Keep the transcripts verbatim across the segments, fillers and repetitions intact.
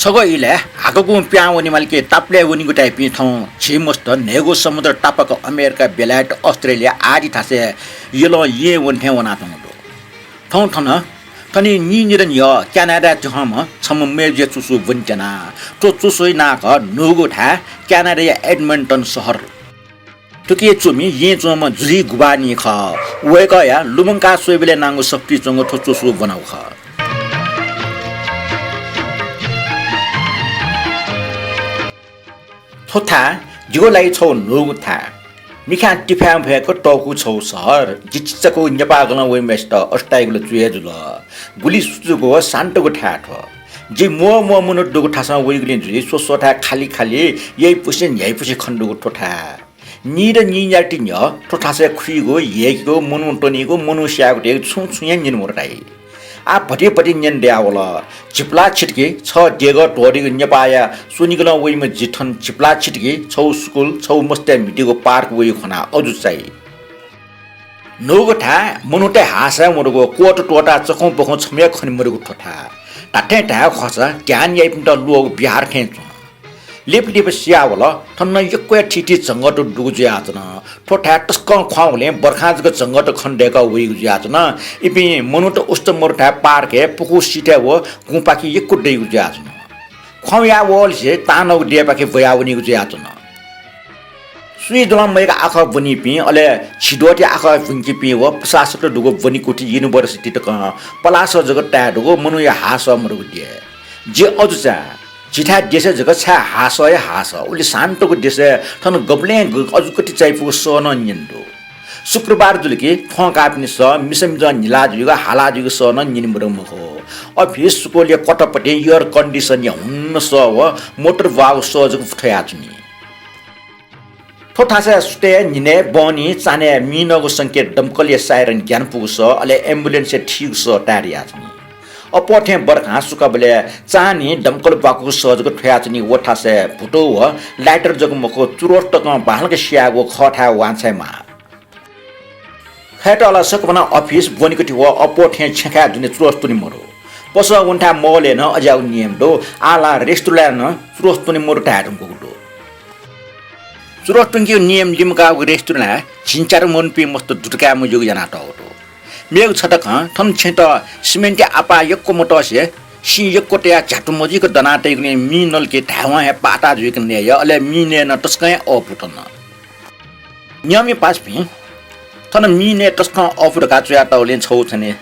छगः इलय् हाकःगुं पिहां वनेमाल कि तापालय् वनीगु धाइपिं थौं झी मस्त न्हय्गू समुद्र तापाक अमेरिका, बेलायत, अस्ट्रेलिया आदि थासय् यलं येँ वने थें वनाच्वंगु दु। थौं थन थनिं नीनिदँ न्ह्यः क्यानाडाय् च्वंम्ह छम्ह मय्जुया च्वसु ब्वने त्यना। थ्व च्वसुया नां खः न्हूगु थाय्, क्यानाडाया एडमन्टन शहर। थुकी च्वमि येँ च्वंम्ह जुही गुबानी खः। वय्कःया लुमंकाः स्वयेबलय् नांगु सफुतिइ च्वंगु थ्व च्वसु ब्वनागु खः। थ्व थाय् जिगु लागि छगू न्हूगु थाय्। मिखां तिफाय् भ्वय्क तःगु छगू शहर। जि चिचाकूगु नेपाःगलं वइम्हय्सित अथे ताइगु ला जुइ हे जुल। गुलि सुचुगु व शान्तगु थाय् थ्व। जि म्वःम्वः मनूत दुगु थासं वइगुलिं जुइ स्वस्वथाय् खालि खालि, यइपुसे न्ह्याइपुसे खनेदुगु थ्व थाय्। नीदँ नीन्यादँ ति न्ह्यः थ्व थासय् खुइगु, ह्यय्केगु, मनू त्वनीगु, मनू स्यायेगु धयागु छुं छुं हे न्यने मदु धाइ। आः भति भति न्यने दयावल। झिपला छितकि छः देगः त्वःदीगु नेपाःया स्वनिगलं वइम्ह जि थन झिपला छितकि छगू स्कूल, छगू मस्तय् म्हितीगु पार्क वइगु खनाः अजू चाइ। न्हूगु थाय् मनूतय् हाःसा हे मदुगु, क्वःत त्वःताः चखुं बखुं छम्ह हे खने मदुगु थ्व थाय्। धात्थें धायेगु खःसा ध्यान याइपिन्त ल्वःगु बिहार थें च्वं। लिपा लिपा सियावल, थन नं यक्व हे थीथी झंगःत दुगु जुयाच्वन। थ्व थाय् तसकं ख्वाउँगुलिं बर्खां जक झंगःत खने दय्कः वइगु जुयाच्वन। इपिं मनूत उस्त मरुथाय् पार्कय् पुखू सिथय् व गुँपाखे यक्व दइगु जुयाच्वन। ख्वाउँया वःलिसे तांनःगु देय्पाखे ब्वयावनीगु जुयाच्वन। स्वीद्वलं मय्क आखः ब्वनीपिं, अले झिद्वःति आखः ब्वंकीपिं व प्रशासकत दुगु ब्वनेकुथि university तकं पलासः जक ताये दुगु मनूया हाःसः मदुगु देय्। जि अजू चाये। झीथाय् देशय् जक छाय् हाःसः हे हाःसः, उलि शान्तगु देशय् थन गबलें ग-, अजूकति चायापुगु सः नं न्यने दु। शुक्रबार जुल कि थ्वंकाःपिनि सः, मिसामिजं न्हिला जुइगु, हाला जुइगु सः नं न्यने मदु मखु। अफिस, स्कूलया क्वाटरपतिं air conditionया हुन्न सः व मोटर ब्वाःगु सः जक पुथ्वयाच्वनी। थ्व थासय् सुथय् न्हिनय् बहनी चान्हय् मिनःगु संकेत दमकलया siren ग्यानापुगु सः, अले ambulanceया थीगु सः ताये दयाच्वनी। अप्वः थें बर्खां सुकाबलय् चान्हि दमकल ब्वाकूगु सः जक थ्वयाच्वनी। व थासय् भुतू व lighter जक मखु, चुरोट तकं बांलाक सियागु खःथाय् वांछ्वयेमाः। खय्‌त ला सकभनं अफिस, ब्वनेकुथि व अप्वः थें छेँखाय् दुने चुरोट त्वने मदु। पसः वनेथाय् mallय् नं अज्याःगु नियम दु। आः ला restaurantय् नं चुरोट त्वने मदु धाये धुंकूगु दु। चुरोट त्वंकेगु नियम लिमकाःगु restaurantय् झिंच्यादँ मनूपिं मस्त दुतुकाये मज्यूगु यानातःगु दु। मेगु छता खँ, थन छेँत सिमेन्टया आपाः यक्व मतसे सिँ यक्व तयाः झ्यातु मजुइक दना तइगुलिं मि नल कि धायेवं हे पाता जुइक नये, अले मि नये नं तसकं हे अःपु थन। न्यंमि पासापिं, थन मि नये तसकं अःपु धकाः च्वयातःगुलिं छगू चाहिँ नि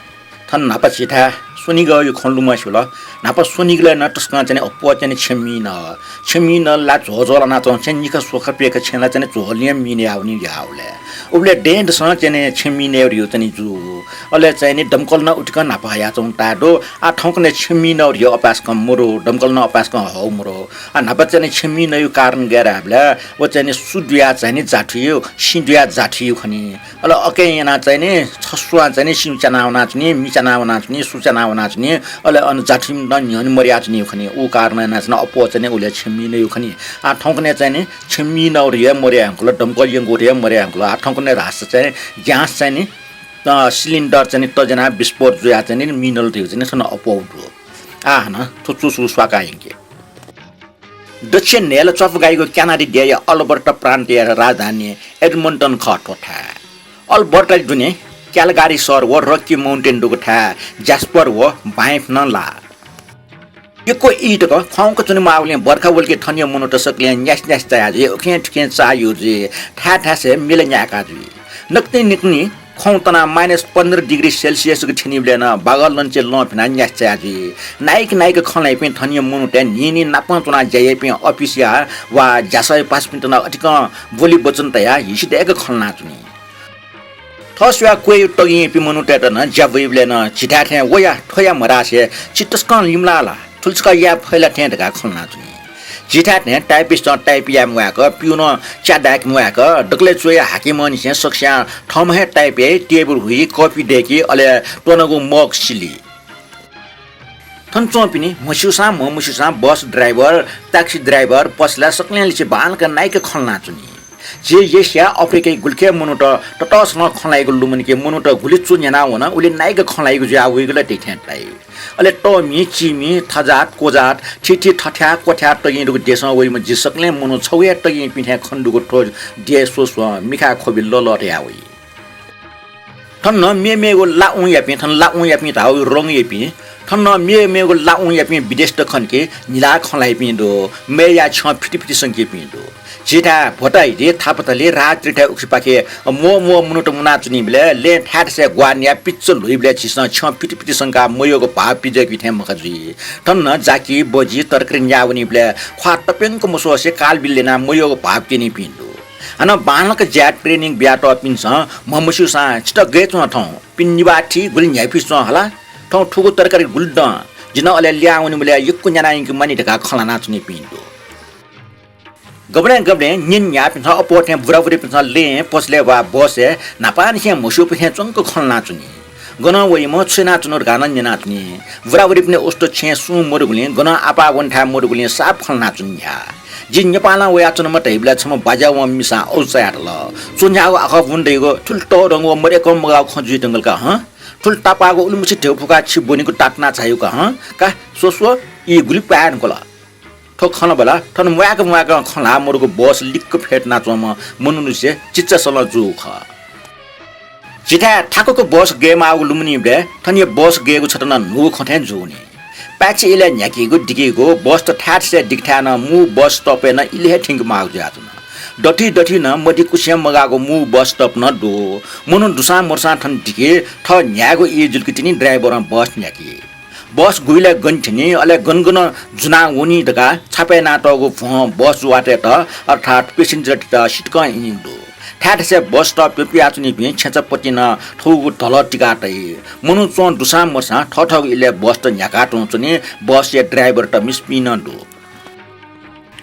थन न्हापा झीथाय् स्वनिगःया खँ लुमंसिबल। न्हापा स्वनिगलय् नं तसकं चाहिँ नि अप्वः चाहिँ नि छेँ मि नः। छेँ मि नः ला झ्वःझ्वः लानाच्वंगु छेँ, निखा स्वखा प्यखा छेँ ला चाहिँ नि झ्वलय् मि नयावनी याःबलय्। उबलय् दँय्‌दसं चाहिँ नि छेँ मि नयेगु धइगु चाहिँ नि जू। अले चाहिँ नि दमकलं उतिकं न्हापा हयाच्वंगु ताये दु। आः थौंकन्हय् छेँ मि नयेगु धइगु अपाय्सकं मदु, दमकलं अपाय्सकं हःगु मदु। आः न्हापा चाहिँ नि छेँ मि नयेगु कारण गय् धाःबलय् व चाहिँ नि सु दुयाः चाहिँ नि जाथुइगु, सिँ दुयाः जाथुइगु खनी। अले अकं यानाः चाहिँ नि छसुवां चाहिँ नि सिँ च्याना वनाच्वनी, मि च्याना वनाच्वनी, सु च्याना वनाच्वनी, अले अन जाथुइम्ह नं न्ह्यःने मदयाच्वनीगु खनी। उ कारणं यानाः चाहिँ नि अप्वः चाहिँ नि उलय् छेँ मि नयेगु खनी। आः थौंकन्हय् चाहिँ नि छेँ मि नयेगु धइगु मदया धुंकल, दमकल यंकूगु धइगु मदया धुंकल। आः थौंकन्हय् धाःसा चाहिँ नि gas चाहिँ नि, अ, cylinder चाहिँ नि तज्यानाः विस्फोट जुयाः चाहिँ नि मि नल धइगु चाहिँ नि थन अप्वः दु। आः हानं थ्व च्वसु स्वाकाः यंके। दच्छि न्हय्‌ला च्वापु गाइगु क्यानाडी देय्‌या अल्बर्टा प्रान्तया राजधानी एडमन्टन खः थ्व थाय्। अल्बर्टा दुने क्यालगारी शहर व Rocky Mountain दुगु थाय् Jasper व Banff नं लाः। यक्व ई तक ख्वाउँक च्वने म्वाःगुलिं बर्खा वल कि थनया मनूत सकलें न्यासि न्यासि चाया जुइ, उखें थुखें चाःयु जुइ, थाय् थासय् मिल न्याय्का जुइ। नकतिनि निकतिनि खौं तनाः minus पन्ध्र degree Celsius गु थ्यनीबलय् नं बागः लंचे लं फिनाः न्यासि चाया जुइ। नाइक नाइक खँ ल्हाइपिं थनया मनूतय् न्हिं न्हिं नापं च्वनाः ज्या याइपिं अफिसया वा ज्यासःया पासापिन्त नं अतिकं ब्वलि वचन तयाः हिसि दय्‌क खँ ल्हानाच्वनी। थः स्वयाः क्वय् तगिंपिं मनूतय्‌त नं ज्या ब्वइबलय् नं झीथाय् थें वया थ्वया मधासे छि तसकं लिमलाः ला, थुलि छकः याये फइ ला थें धकाः खँ ल्हानाच्वनी। झीथाय् थें typist नं type याये म्वाय्क, पिउनं च्या दाय्के म्वाय्क, दकलय् च्वय् हाकिमंनिसें सकसियां थःम्हं हे type याइ, टेबुल हुइ, कपि दय्‌की, अले त्वनागु mug सिली। थन च्वंपिनि म्हस्यूसां म्हमस्यूसां bus driver, taxi driver, पसला सकलें लिसे बांलाक नाइक खँ ल्हानाच्वनी। झी एसिया अफ्रिकाइ गुलिखे मनूत ततःसलं खँ ल्हाइगु लुमनिके मनूत गुलि च्वन्ह्याना वन, उलि नाइक खँ ल्हाइगु जुया वइगु ला दइथें ताइ। अले तःमि, चीमि, थजात, क्वजात, थीथी थथ्या, क्वथ्या तगिं दुगु देशं वइम्ह झी सकलें मनू छगू हे तगिं पिं थें खने दुगु थ्व देय् स्वस्वं मिखाय् ख्वबि लःलः तया वइ। थन नं मेमेगु लाउंयापिं, थन लाउंयापिं धाउ रंगयापिं, थन नं मेमेगु लाउंयापिं विदेशत खनके न्हिला खँ ल्हाइपिं दु, मय्‌या छ्यं फितिफिति संकीपिं दु। झीथाय् भोता इदे थापतले राजत्रिथाय् उखिपाखे म्वः म्वः मनूत मुनाच्वनीबलय् लँय् थाय्‌थासय् ग्वाहालि याः पिच्च ल्हुइबलय् झीसं छ्यं फितिफिति संकाः मयःगु भाव पिज्वय्‌केथें मखा जुइ। थन नं जाकि, बजि, तरकारी न्याः वनीबलय् ख्वाः तप्यंक मस्वसे कालबिल ल्यनाः मयःगु भाव क्यनीपिं दु। हानं बांलाक ज्याय् training बियातःपिन्सं म्हमस्यूसां छितः गय् च्वं थौं, पिने निभाः थी, गुलि न्ह्याइपुसे च्वं हला, थौं थुगु तरकारी गुलि दं, जि नं अले ल्याहां वनीबलय् यक्व न्याना यंके मानि धकाः खँ ल्हानाच्वनीपिं दु। गबलें गबलें न्यने न्ह्याःपिन्सं अप्वः थें बुराबुरीपिन्सं लँय्, पसलय् वा बसय् न्हापांनिसें म्हस्यूपिं थें च्वंक खँ ल्हानाच्वनी। गनं वइम्ह, छु यानाच्वंगु धकाः नं न्यनाच्वनी। बुराबुरीपिनि उष्टो छेँय् सुं मदुगुलिं, गनं आपाः वनेथाय् मदुगुलिं साप खँ ल्हानाच्वनी न्ह्याः। जि नेपालं वयाच्वनाम्ह धइबलय् छम्ह बाज्यावं मिसां अजू चायात ल। च्वन्ह्याःगु आखः बुने धइगु थुलि तःधंगु व मदय्‌कं मगाःगु खँ जुइ धुंकल का हँ? थुलि तापाःगु उलिमछि ध्यबा फुकाः छि ब्वनेगु तातुना झाइगु का हँ? का, स्व स्व, ई गुलि पाय् धुंकल। थ्व खँ ल्हाःबलय् थन म्वाय्‌क म्वाय्‌कं खँ ल्हाः मदुगु बस लिक्क फ्यतुनाच्वंम्ह मनूनिसें चिचासलं जूगु खः। झीथाय् थाकुक बस गयेमाःगु लुमनीबलय् थनिया बस गयेगु छता नं न्हूगु खँ थें जूगुनि। पाय्‌छि इलय् न्ह्याकीगु दिकीगु बसत थाय्‌थासय् दिकेथाय् नं मू बस stop-य् नं इलय् हे थ्यंके माःगु जुयाच्वन। दथुइ दथुइ नं मदिकुसें मगाःगु मू बस stop नं दु। मनू दुसां मदुसां थन दिके थः न्ह्यायेगु ई जुल कि तिनि driver-ं बस न्ह्याकी। बस गुइलय् गन थ्यनी, अले गन गन जुना वनी धकाः छापय् यानातःगु भ्वं बस जुवातय्‌त अर्थात् passenger-तय्‌त सितकं इनिगु दु। थाय्‌थासय् बस stop-य् पियाच्वनीपिं छेँचापतिं नं थौगु धलः तिका तइ। मनू च्वं दुसां मदुसां थःथःगु इलय् बसत न्ह्याकाः तुं च्वनी, बसया driver-त मिसापिं नं दु।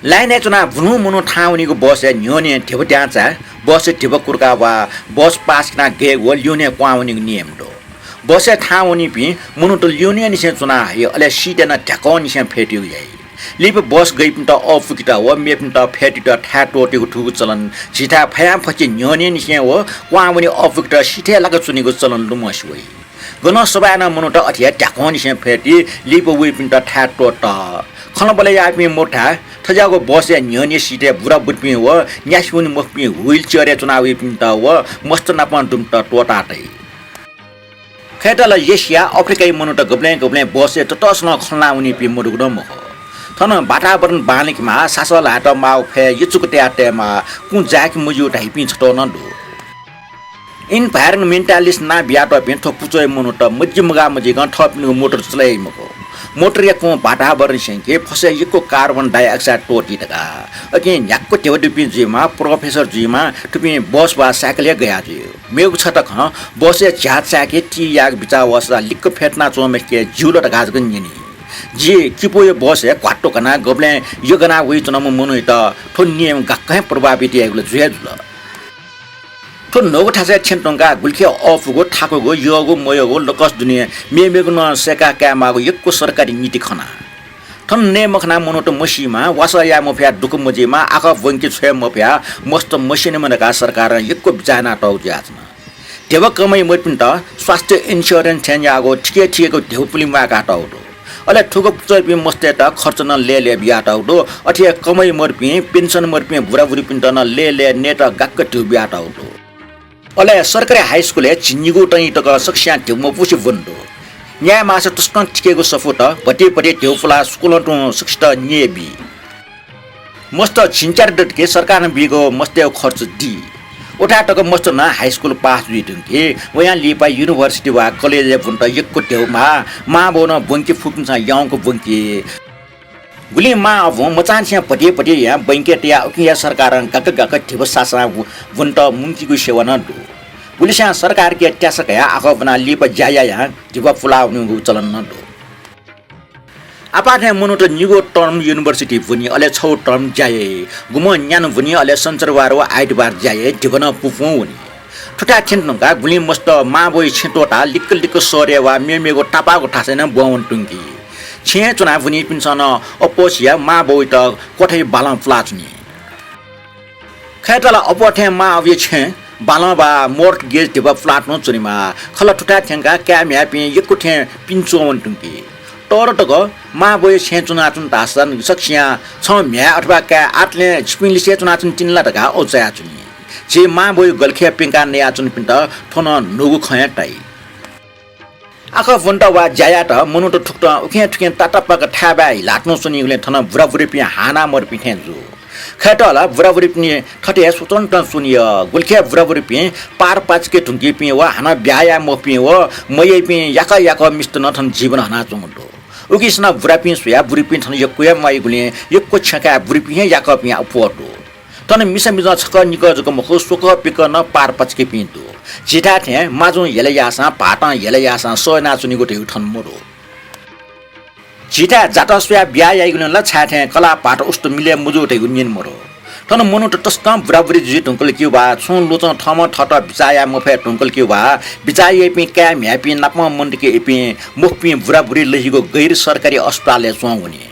Line-य् च्वनाः भुलुं मनू थाहां वनीगु बसया न्ह्यःने ध्यबा द्यां चाये, बसया ध्यबा कुर्का वा बस pass यानाः गयेगु व ल्यूने क्वहां वनीगु नियम दु। बसय् थाहां वनीपिं मनूत ल्यूनेनिसें च्वनाः हइ, अले seat-य् नं ध्याकंनिसें फ्यतुइगु याइ। लिपा बस गइपिन्त अःपुकेत व मेपिन्त फ्यतुइत थाय् त्वःतेगु थुगु चलन झीथाय् फयांफक्व न्ह्यःनेनिसें व क्वहां वने अःपुकेत seat-य् लाक च्वनीगु चलन लुमंसे वइ। गनं सभाय् नं मनूत अथे हे ध्याकंनिसें फ्यतुइ, लिपा वइपिन्त थाय् त्वःतः। खँल्हाबल्हा याःपिं मदु धाये, थज्याःगु बसया न्ह्यःने seat-य् बुराबुरीपिं व न्यासि वने मफुपिं wheelchair-य् च्वना वइपिन्त व मस्त नापं दुम्हत त्वःता तइ। खय्‌त ला एसिया, अफ्रिकाया मनूत गबलें गबलें बसय् ततःसलं खँ ल्हानाः वनीपिं मदुगु नं मखु। थन वातावरण बांलाकेमाः, सासः ल्हायेत माःगु फय् यचुक तयाः तयेमाः, कुँ जाय्‌के मज्यू धाइपिं छत्वः नं दु। Environmentalist नां बियातःपिं थ्व पुचःया मनूत मजिमगाः मजिकं थःपिनिगु मोटर चले याइ मखु। मोटरया कुं वातावरण स्यंकी, फसय् यक्व carbon dioxide त्वःती धकाः। अकिं न्ह्याक्व ध्यबा दुपिं जुइमाः, professor जुइमाः, थुपिं बस वा साइकल हे गया जुइ। मेगु छता खँ, बसय् झ्याः चाय्‌के ती यायेगु बिचाः वःसा लिक्क फ्यतुनाच्वंम्हसिके ज्यू ला धकाः जक न्यनी। जि किपूया बसय् घ्वात्तु घनाः गबलें यगना वइच्वनाम्ह मनूयात थ्व नियम गाक्क हे प्रभावित याइगु ला जुइ हे जुल। थ्व न्हूगु थासय् थ्यने धुंकाः गुलिखे अःपुगु, थाकुगु, यःगु, मयःगु, लकस दुने मेमेगु नं सय्‌का कायेमाःगु यक्व सरकारी नीति खना। थन नये मखनाः मनूत मसीमा, वासः याये मफयाः दुःख मजुइमा, आखः ब्वंके छ्वये मफयाः मस्त मस्यनेमा धकाः सरकारं यक्व बिचाः यानातःगु जुयाच्वन। ध्यबा कमय् मदुपिन्त स्वास्थ्य insurance थें याःगु थिके थिकेगु ध्यबा पुलिं म्वाय्‌कातःगु दु। अले थुगु पुचःपिं मस्तय्‌त खर्च नं लय्‌लय् बियातःगु दु। अथे हे कमय् मदुपिं, पेन्सन मदुपिं बुराबुरीपिन्त नं लय्‌लय् नयेत गाक्क ध्यबा बियातःगु दु। अले सरकारी हाइस्कुलय् झिंनिगू तइं तक सकसियां ध्यबा मपुसे ब्वने दु। न्यायेमाःसा तसकं थिकेगु सफूत भति भति ध्यबा पुलाः स्कूलं तुं सकसित न्यये बी। मस्त झिंच्यादँ दत कि सरकारं बीगु मस्तय् खर्च दी। उथाय् तक मस्त नं हाइस्कुल पास जुइ धुंकी, वयां लिपा university वा कलेजय् ब्वनेत यक्व ध्यबा माः, मांबौ नं ब्वंके फुपिन्सं याउँक ब्वंकी। गुलिं मां अबुं मचांनिसें भति भति यानाः बैंकय् तयाः उकिं हे सरकारं गाक्क गाक्क धिबा सासां ब्वनेत मुंकीगु सेवा नं दु। गुलिस्यां सरकारके त्यासा कयाः आखः ब्वनाः लिपा ज्या यायां धिबा पुलाः वनीगु चलन नं दु। आपाः थें मनूत निगू term university ब्वनी, अले छगू term ज्या याइ। गुम्हं न्यान्हु ब्वनी, अले सन्चरबार व आइतबार ज्या याइ, धिबा नं पुपुं वनी। थुथाय् थ्यने धुंकाः गुलिं मस्त मांबौया छेँ त्वःताः लिक्क लिक्क शहरय् वा मेमेगु तापाःगु थासय् नं ब्वं वने धुंकी। छेँय् च्वनाः ब्वनीपिन्सं नं अप्वः सियाः मांबौयात क्वथाया बालं पुलाच्वनी। खय्‌त ला अप्वः थें मां अबुया छेँ बालं वा mortgage धिबा flat नं च्वनेमाः। खला थुथाय् थ्यंकाः काय् म्ह्याय्‌पिं यक्व थें पिने च्वंवने धुंकी। तःदँ तक मां बौया छेँय् च्वनाच्वन धाःसा सकसियां छं म्ह्याय् अथवा काय् आतलें छिपिं लिसे च्वनाच्वनी तिनि ला धकाः अःचायाच्वनी। झी मां बौया गल्खय् प्यंकाः नयाच्वनीपिन्त थ्व नं न्हूगु खँ हे ताइ। आखः ब्वनेत वा ज्या यायेत मनूत थुकथं उखें थुखें तातापाक थाय्‌बाय् हिलातुं च्वनीगुलिं थन बुराबुरीपिं हाःनाः मदुपिं थें जू। खय्‌त ला बुराबुरीपिनि थथे हे स्वतन्त्रं च्वने यः। गुलिखे बुराबुरीपिं पार पाचुके धुंकीपिं व हानं ब्याहा याये मफुपिं व मयाइपिं याकः याकः मिस्त नं थन जीवन हनाच्वंगु दु। उकिसनं बुरापिं स्वयाः बुरीपिं थन यक्व हे म्वाइगुलिं यक्व छ्यं काय् बुरीपिं हे याकःपिं अप्वः दु। थन मिसा मिजं छकः निकः जक मखु, स्वकः पिकः नं पार पाचुकेपिं दु। झीथाय् थें माजुं हेला याःसां, भाःतं हेला याःसां सः यानाच्वनीगु धइगु थन मदु। झीथाय् जातः स्वयाः ब्याहा याइगुलिं ला छाय् थें कलाः भाःत उस्त मिलय् मजू धइगु न्यने मदु। थन मनूत तसकं बुराबुरी जुइ धुंकल कि वा, छुं ल्वचं थःम्हं थःत बिचाः याये मफये धुंकल कि वा, बिचाः याइपिं काय् म्ह्याय्‌पिं नापं मनूतय्‌के इपिं मफुपिं बुराबुरी लहिगु गैर सरकारी अस्पतालय् च्वंवनी।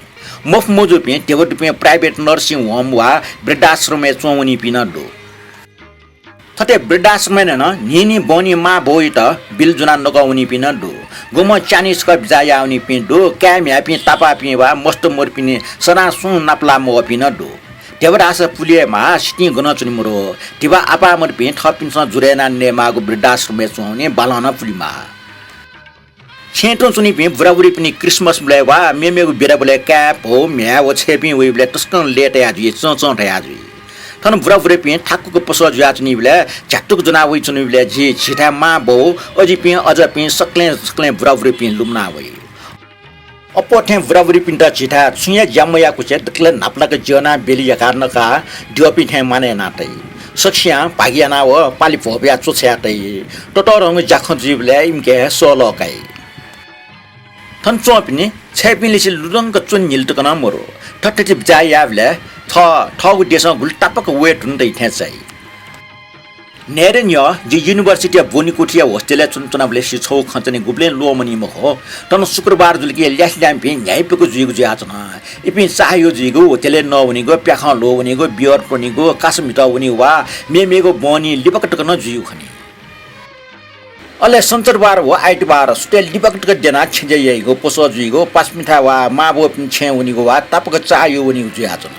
मफु मजूपिं धिबा दुपिं private nursing home वा वृद्धाश्रमय् च्वंवनीपिं नं दु। थथे वृद्धाश्रमय् नं न्हिं न्हिं बहनी मां बौयात बिल ज्वनाः नकः वनीपिं नं दु। गुम्हं च्यान्हु छकः बिचाः याः वनीपिं दु। काय् म्ह्याय्‌पिं तापाःपिं वा मस्त मदुपिनि सनां सुं नापलाः मवःपिं नं दु। धिबा धाःसा पुले हे माः, सितिं गनं च्वने मदु। धिबा आपाः मदुपिं थःपिन्सं जुरे यानाः नयेमाःगु वृद्धाश्रमय् च्वंवनी, बालं नं पुलेमाः। छेँय् तुं च्वनीपिं बुराबुरीपिनि Christmas बलय् वा मेमेगु बेराबलय् काय्, भौ, म्ह्याय् व छय्‌पिं वइबलय् तसकं लय्‌ताया जुइ, चंचं धया जुइ। थन बुराबुरीपिं थाकुक पसः जुयाच्वनीबलय्, झ्यातुक ज्वनाः वइच्वनीबलय् झी, झीथाय् मां, बौ, अजिपिं, अजापिं सकलें सकलें बुराबुरीपिं लुमना वइ। अप्वः थें बुराबुरीपिन्त झीथाय् छुं हे ज्या मयाकुसे दकलय् न्हापालाक ज्यः यानाः बेली याकाः नकाः द्यःपिं थें मानय् याना तइ। सकसियां भागि यानाः व पालि भ्वपुयाः च्वछाया तइ। ततःधंगु ज्याखँ जुइबलय् इमिके हे सःलः काइ। थन च्वंपिनि छय्‌पिं लिसे लुधंक च्वने न्हिला तक नं मदु। थथे थथे बिचाः यायेबलय् थः, थःगु देशं गुलि तापाक वये धुन दइ थें चाइ। न्हय्‌दँ न्ह्यः जि university-या ब्वनिकुथिया hostel-य् च्वनाच्वनाबलय् सि छगू खँ च्वने गुबलें ल्वःमनी मखु। थन शुक्रबार जुल कि ल्यासेल्याम्हपिं न्ह्याइपुक जुइगु जुयाच्वन। इपिं चाःहिउ जुइगु, hotel-य् नः वनीगु, प्याखं ल्वः वनीगु, beer त्वनीगु, कासा म्हितः वनीगु वा मेमेगु बहनी लिबाक तक नं जुइगु खनी। अले सञ्चरबार व आइतबार सुथय् लिबाक तक द्यनाः छेँज्या याइगु, पसः जुइगु, पासापिन्थाय् वा मां बौपिनि छेँय् वनीगु वा तापाक चाःहिउ वनीगु जुयाच्वन।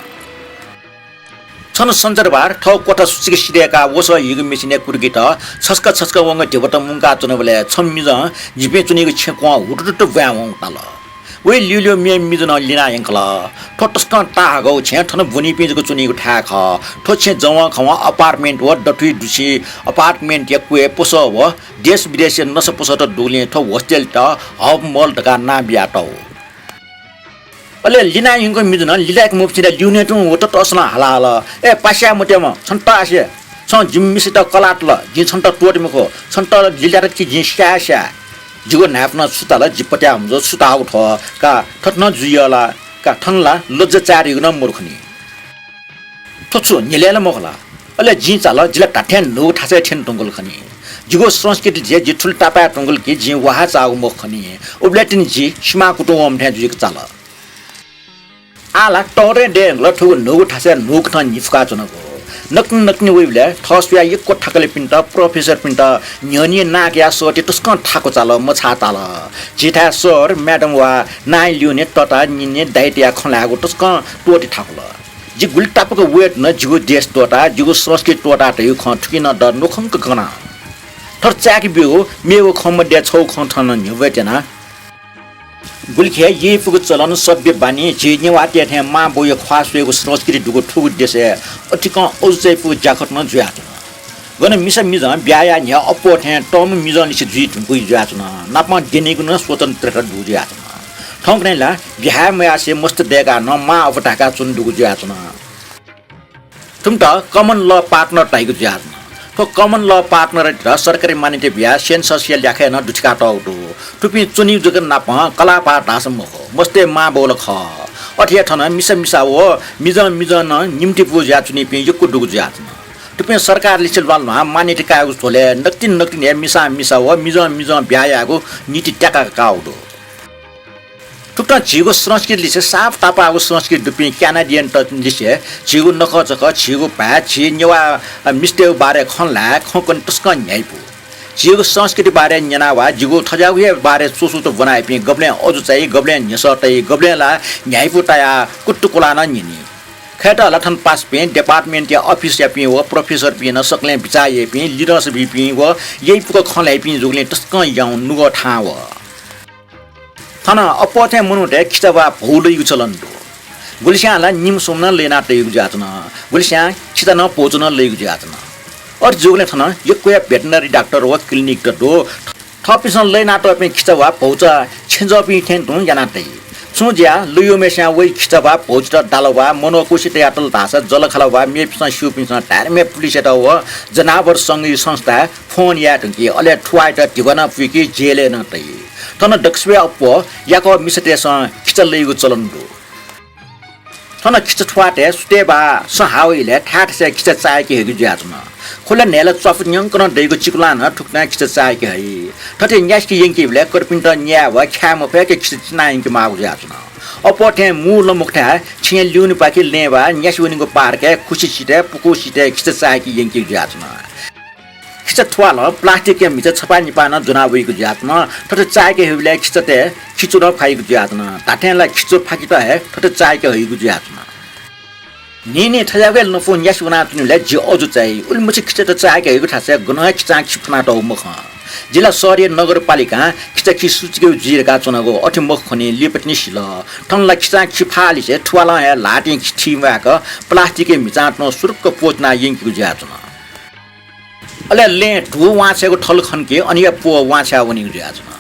छन्हु सञ्चरबार थःगु क्वथा सुचिक सिधय्‌काः वसः हीगु मेसिनय् कुर्कित छसक छसक वंगः धिबात मुंकाः च्वनाबलय् छम्ह मिजं जिपिं च्वनीगु छेँ क्वं हुतुतुत ब्वाँय् वंगु ताल। वइ ल्यूल्यू मेम्ह मिजं नं लिना यंकल। थ्व तसकं ताःहाकःगु छेँ थन ब्वनीपिं जक च्वनीगु थाय् खः। थ्व छेँ जवंखवं apartment व दथुइ दुछि apartment-या क्वय् पसः व देश विदेशया नसा पसःत दुगुलिं थ्व hostel-त hub mall धकाः नां बियातःगु। अले लिना यंकूम्ह मिजं लिलाय्‌के मफुसें ल्यूने तुं व ततःसलं हाला हल, "ए पासा याये मत्याम्ह, छन्त आसे, छं जिमि मिसायात कलाः तल, जिं छन्त त्वःते मखु, छन्त लिलाय्‌केत कि जिं स्याये स्याये।" जिगु न्हाय्‌पनं छु ताल, जि पत्याः हुँ, छु ताःगु थ्व, का थथे नं जुइ ला, का थन ला लज्जा चाये धइगु नं मदु खनी। थ्व छु न्हिलय् ला मखु ला? अले जिं चाल, जि ला धात्थें न्हूगु थासय् थ्यने धुंकल खनी। जिगु संस्कृति लिसे जि थुलि तापाये धुंकल कि जिं वाहाः चाःगु मखु खनी। उबलय् तिनि जि सिमां कुतुं वःम्ह थें जुइक चाल। आः ला तःधंगु दय्‌धुंकल थुगु न्हूगु थासय् न्हूकथं न्हिफुकाच्वनागु। नकतिनि नकतिनि वइबलय् थः स्वयाः यक्व थाकलिपिन्त, professor-पिन्त न्ह्यःने नां कयाः सःते तसकं थाकु चाल, मछाः ताल। झीथाय् sir, madam वा नां ल्यूने तताः निने दाइ तयाः खँ ल्हायेगु तसकं त्वःते थाकुल। जि गुलि तापाक वये धुन जिगु देश त्वःताः, जिगु संस्कृति त्वःताः धइगु खँ थुकिं नं द न्वखंक कना। थथे चाय्‌के ब्यूगु मेगु खँ मध्य छगू खँ थन न्ह्यब्वये त्यना। गुलिखे यइपुगु चलन, सभ्य बानी, झी नेवाःतय् थें मां बौया ख्वाः स्वयेगु संस्कृति दुगु थुगु देशय् अतिकं अजू चायापुगु ज्याखँत नं जुयाच्वन। गन मिसा मिजं ब्याहा याये न्ह्यः अप्वः थें तःम्ह मिजंलिसे जुइ धुंकूगु जुयाच्वन। नापं द्यनीगु नं स्वतन्त्रता दुगु जुयाच्वन। थौंकन्हय् ला ब्याहा मयासें मस्त दय्‌काः नं मां अप्वः धाय्‌काः च्वने दुगु जुयाच्वन। थुमित common law partner धाइगु जुयाच्वन। थ्व common law partner-यात सरकारी मान्यता बियाः census-या ल्याखय् नं दुथ्याकातःगु दु। थुपिं च्वनीगु जक नापं कलाः भाः धाःसा मखु, मस्तय् मां बौ ला खः। अथे हे थन मिसा मिसा व मिजं मिजं नं निम्तिपु जुयाच्वनीपिं यक्व दुगु जुयाच्वन। थुपिं सरकारलिसे ल्वाल्वां मान्यता कायेगु झ्वलय् नकतिनि नकतिनि हे मिसां मिसा व मिजं मिजं ब्याहा यायेगु नीति त्याका काःगु दु। थुकथं झीगु संस्कृति लिसे साफ तापाःगु संस्कृति दुपिं क्यानाडियनत लिसे झीगु नखःचखः, झीगु भाय्, झी नेवाः, अ, मिस्तय्गु बारे खँ ल्हाये, खँ कने तसकं न्ह्याइपु। झीगु संस्कृति बारे न्यना वा जिगु थज्याःगु हे बारे च्वसुत ब्वनाइपिं गबलें अजू चाइ, गबलें न्ह्यसः तइ, गबलें ला न्ह्याइपु तायाः कुतुकुला नं न्यनी। खय्त ला थन पासापिं, department या office यापिं व professor पिं नं सकलें बिचाः याइपिं, leaders बीपिं व याइपुक खँ ल्हाइपिं जूगुलिं तसकं याउँगु नुगः थाहां वः। थन अप्वः थें मनूतय् खिचा वा भौ लइगु चलन दु। गुलिस्यां ला निम्ह स्वम्ह नं लयना तइगु जुयाच्वन, गुलिस्यां खिचा नं भौचा नं लइगु जुयाच्वन। अथे जूगुलिं थन यक्व हे veterinary डाक्टर व clinic त दु। थःपिन्सं लयनातःपिं खिचा वा भौचा छेँजःपिं थें तुं याना तइ। छुं ज्या लयूम्हय्सियां वइ खिचा वा भौचात दाल वा मनोकुसि तयातल धाःसा जःलाखःला वा मेपिन्सं स्यूपिन्सं धायेधुन हे पुलिसयात व जनावर संघीय संस्थाय् फोन याये धुंकी, अले थुवाःयात धिबा नं पुइकी, जेलय् नं तइ। थन दक्वसिबय् अप्वः याकः मिसातय्सं खिचा लइगु चलन दु। थन खिचा थुवाःतय् सुथय् बासं हाः वइलय् थाय् थासय् खिचा चाय्के हइगु जुयाच्वन। खुला न्हय्ला च्वाफु न्यंकनं दइगु चिकुलां नं थुकथं खिचा चाय्के हइ। थथे न्यासिके यंकीबलय् कर्पिन्त न्याये वा ख्याये मफय्क खिचा चिना यंके माःगु जुयाच्वन। अप्वः थें मू लँमुखथाय् छेँया ल्यूनेपाखे लँय् वा न्यासि वनीगु पार्कय् खुसि सिथय् पुखू सिथय् खिचा चाय्के यंकीगु जुयाच्वन। खिचा थुवालं प्लास्टिकया म्हिचा छपाः निपाः नं ज्वना वइगु जुयाच्वन। थथे चाय्के हइबलय् खिचातय् खिचु नं ख्वाइगु जुयाच्वन। धात्थें ला खिचु फाकेत हे थथे चाय्के हइगु जुयाच्वन। न्हिं न्हिं थज्याःगु हे लँपुं न्यासि वनाच्वनीबलय् जि अजू चाइ। उलिमछि खिचात चाय्के हइगु थासय् गनं हे खिचां खि फ्वनातःगु मखं। जि ला शहरीय नगरपालिकां खिचा खि सुचुकेगु जुइ धकाः च्वनागु, अथे मखु खनी, लिपा तिनि सिल। थन ला खिचां खि फाःलिसे थुवालं हे ल्हातिं खि थी म्वाय्क प्लास्टिकया म्हिचां तुं सुरुक्क प्वःचिना यंकीगु जुयाच्वन। अले लँय् धू वांछ्वयेगु थल खन कि अन हे प्वः वांछ्वया वनीगु जुयाच्वन।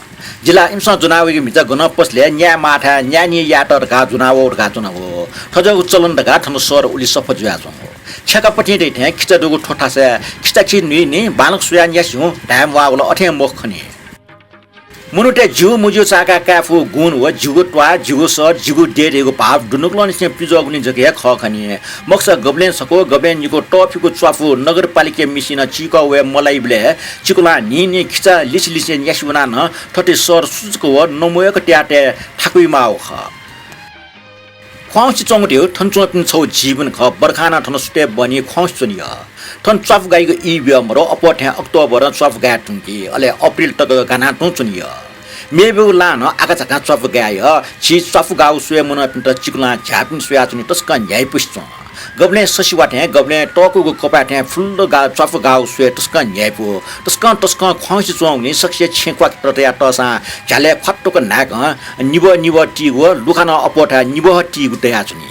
जि ला इमिसं ज्वना वइगु म्हिचा गनं पसलय् न्यायेमाःथाय् न्यायेनि यायेत धकाः ज्वना वःगु धकाः च्वनागु। थज्याःगु चलन धकाः थन शहर उलि सफा जुयाच्वंगु। छेँकापतिं दइथें खिचा दुगु थ्व थासय् खिचा खि न्हुइन्हि बांलाक स्वयाः न्यासि हुँ धाये म्वाःगु ला अथें मखु खनी। मनूतय् ज्यू मज्यू चाय्काः काये फुगु गुण व जिगु त्वाः, जिगु सः, जिगु देय् धइगु भाव दुनुगलंनिसें पिज्वःगुलिं जक हे खः खनी। मखुसा गबलें छकू, गबलें निकू तःफिकू च्वाफु नगरपालिकाया मिसिं नं चीकः वये मलाइबलय् चिकुलां न्हिं न्हिं खिचा लिसे लिसे न्यासि वनाः नं थथे शहर सुचुक व नमवय्क तयातये थाकुइ माःगु खः। ख्वाउँसे च्वंगु धइगु थन च्वंपिनि छगू जीवन खः। बर्खां नं थन सुथय् बहनी ख्वाउँसे च्वनी यः। थन च्वाफु गाइगु ई बियः मदु। अप्वः थें अक्टोबरं च्वाफु गाये धुंकी, अले अप्रिल तक गाना तुं च्वनी यः। मेबेगु लां नं आकाझाकां च्वाफु गाये यः। झी च्वाफु गाःगु स्वये मनूपिन्त चिकुलां झ्याःपिन्त स्वयाच्वनी तसकं न्ह्याइपुसे च्वं। गबलें ससि वा थें, गबलें तःकूगु कपाय् थें फुल्ल गा-, च्वाफु गाःगु स्वये तसकं न्ह्याइपु। तसकं तसकं ख्वाउँसे च्वंगुलिं सकसिया छेँ क्वाकि ततया तःसां झ्यालय् ख्वात्तुक न्हाय्कं निबः निबः तीगु व लुखा नं अप्वःथाय् निबः तीगु दयाच्वनी।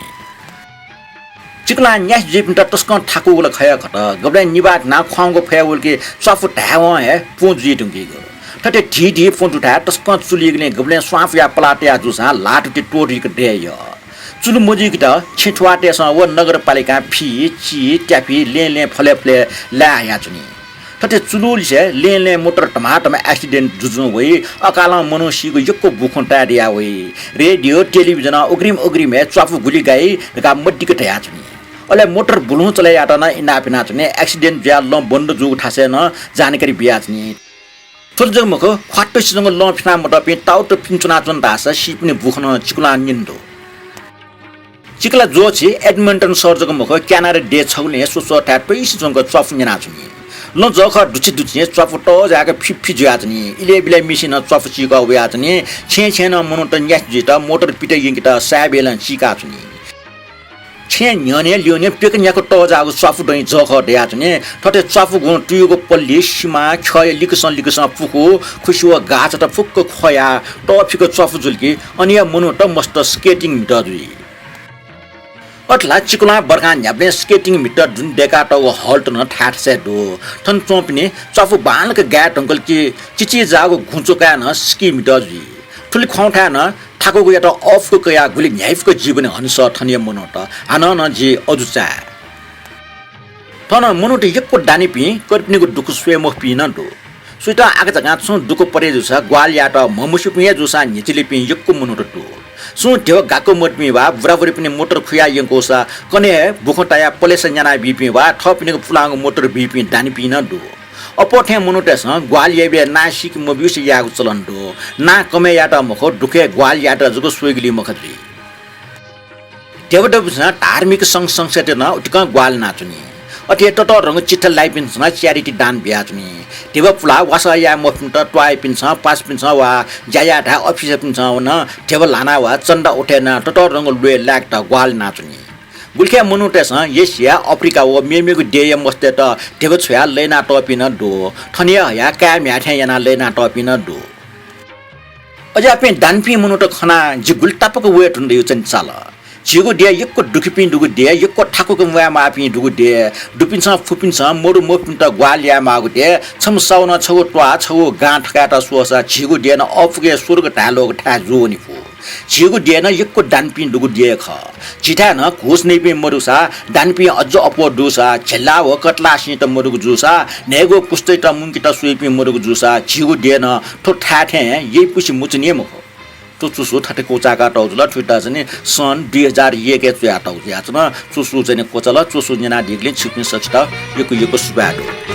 चिकुलां न्यासि जुइपिन्त तसकं थाकूगु ला खः हे खत। गबलें निभाः धिनाः ख्वाउँगु फय् वल कि च्वाफु धायेवं हे पुँ जुइ धुंकीगु। थथे धी धी पुँ दुथाय् तसकं चुलु यूगुलिं गबलें स्वांपूया पलाः तया जूसां ल्हाः तुति त्वःधुइक दये यः। चुलु मजुइकेत छेँ थुवाःतय्सं व नगरपालिकां फि, ची, त्याफि लँय् लँय् फलय् फलय् लाये हयाच्वनी। थथे चुलुलिसे लँय् लँय् मोटर धमाधम accident जुजुं वइ, अकालं मनू सीगु यक्व बुखुं ताये दया वइ। रेडियो, टेलिभिजनं अग्रिम अग्रिमय् च्वाफु गुलि गाइ धकाः मदिक्क धयाच्वनी। अले मोटर बुलुहुँ चले यायेत नं इनाप यानाच्वनी। Accident जुयाः लँ बन्द जूगु थासय् नं जानकारी बियाच्वनी। थ्व जक मखु, ख्वात्तुसे च्वंगु लँ फ्यना मतःपिं ताउत पिने च्वनाच्वन धाःसा सीपिनि बुखँ नं चिकुलां निने दु। चिकुला ज्वःछि एडमन्टन शहर जक मखु, क्यानाडा देय् छगुलिं हे स्वस्वःथाय् तइसे च्वंक च्वाफु न्यनाच्वनी। लँ जःखः दुछि दुछिं च्वाफु तःजाय्क फिफि जुयाच्वनी। इलय् बिलय् मिसिं नं च्वाफु चीकः वयाच्वनी। छेँय् छेँय् नं मनूत न्यासि जुइत, मोटर पित यंकेत साय्बेलं चीकाच्वनी। छेँय् न्ह्यःने ल्यूने प्यक न्याक्व तःजाःगु च्वाफु दँय् जःखः दयाच्वनी। थथे च्वाफुगुं तुयुगु पल्ली, सिमा, ख्यःया लिकसं लिकसं पुखू, खुसि व गाःचात फुक्क ख्वयाः तःफिक च्वाफु जुल कि अन हे मनूत मस्त skating म्हितः जुइ। अथे ला चिकुलां बर्खां न्ह्याबलें skating म्हितः दुने दय्कातःगु hall त नं थाय् थासय् दु। थन च्वंपिनि च्वाफु बांलाक गाये धुंकल कि चिचिजाःगु घुँचो काय् नं सिकी म्हितः जुइ। थुलि ख्वाउँथाय् नं थाकुगुयात अःपुक कयाः गुलि न्ह्याइपुक जीवन हनेसः थनया मनूत हानं नं जि अजू चाये। थन मनूत यक्व दानिपिं, कर्पिनिगु दुःख स्वये मफुपिं नं दु। सुइत आकाझाकां छुं दुःख परे जूसा ग्वाहालि यायेत म्हमस्यूपिं हे जूसां न्ह्यचिलिपिं यक्व मनूत दु। सुं ध्यबा गाक्क मदुपिं वा बुराबुरीपिनि मोटर खुयाः यंकूसा कन्हय् हे बुखँ तायाः पलेसा न्यानाबीपिं वा थःपिनिगु पुलांगु मोटर बीपिं दानिपिं नं दु। अप्वः थें मनूतय्सं ग्वाहालि याइबलय् नां सीके मब्यूसे याःगु चलन दु। नां कमय् यायेत मखु, दुःखय् ग्वाहालि यायेत जक स्वइगुलिं मखु जुइ। ध्यबा दुपिन्सं धार्मिक संघ संस्थातय्त नं उतिकं ग्वाहालि यानाच्वनी। अथे हे ततःधंगु चिट्ठा लाइपिन्सं charity दान बियाच्वनी। ध्यबा पुलाः वासः याये मफुपिन्त त्वाःयापिन्सं, पासापिन्सं वा ज्या याये धाये अफिसपिन्सं नं ध्यबा ल्हानाः वा चन्दा उठे यानाः ततःधंगु ल्वय् लायेकेत ग्वाहालि यानाच्वनी। गुलिखय् मनूतय्सं एसिया, अफ्रिका व मेमेगु देय्या मस्तय्त ध्यबा छ्वयाः लय्‌नातःपिं नं दु। थन हे हयाः काय् म्ह्याय् थें यानाः लय्‌नातःपिं नं दु। अज्याःपिं दानपिं मनूत खनाः जि गुलि तापाक वये धुन धइगु चाहिँ चाल। झीगु देय् यक्व दुःखीपिं दुगु देय्, यक्व थाकुक म्वायेमाःपिं दुगु देय्, दुपिन्सं फुपिन्सं मदु मफुपिन्त ग्वाहालि यायेमाःगु देय्, छम्ह सावनं छगू त्वाः, छगू गां थकायेत स्वःसा झीगु देय् नं अःपुके स्वर्ग धाये ल्वःगु थाय् जुवनी फु। झीगु देय् नं यक्व दानपिं दुगु देय् खः। झीथाय् नं घुस नइपिं मदुसा, दानपिं अज्ज अप्वः दुसा, झेल्ला व कतलाःसिंत मदुगु जूसा, न्हय्गू पुस्तायात मुंकेत स्वइपिं मदुगु जूसा, झीगु देय् नं थ्व थाय् थें यइपुसे मुचुनी हे मखु। थ्व चुसु थथे क्वचाय्कातःगु जुल, थुइत चाहिँ सन् दुई हजार एकय् च्वयातःगु जुयाच्वन। चुसु चाहिँ क्वचाल, चुसु न्यनादीगुलिं छिकपिं सकसित यक्व यक्व सुभाय् दु।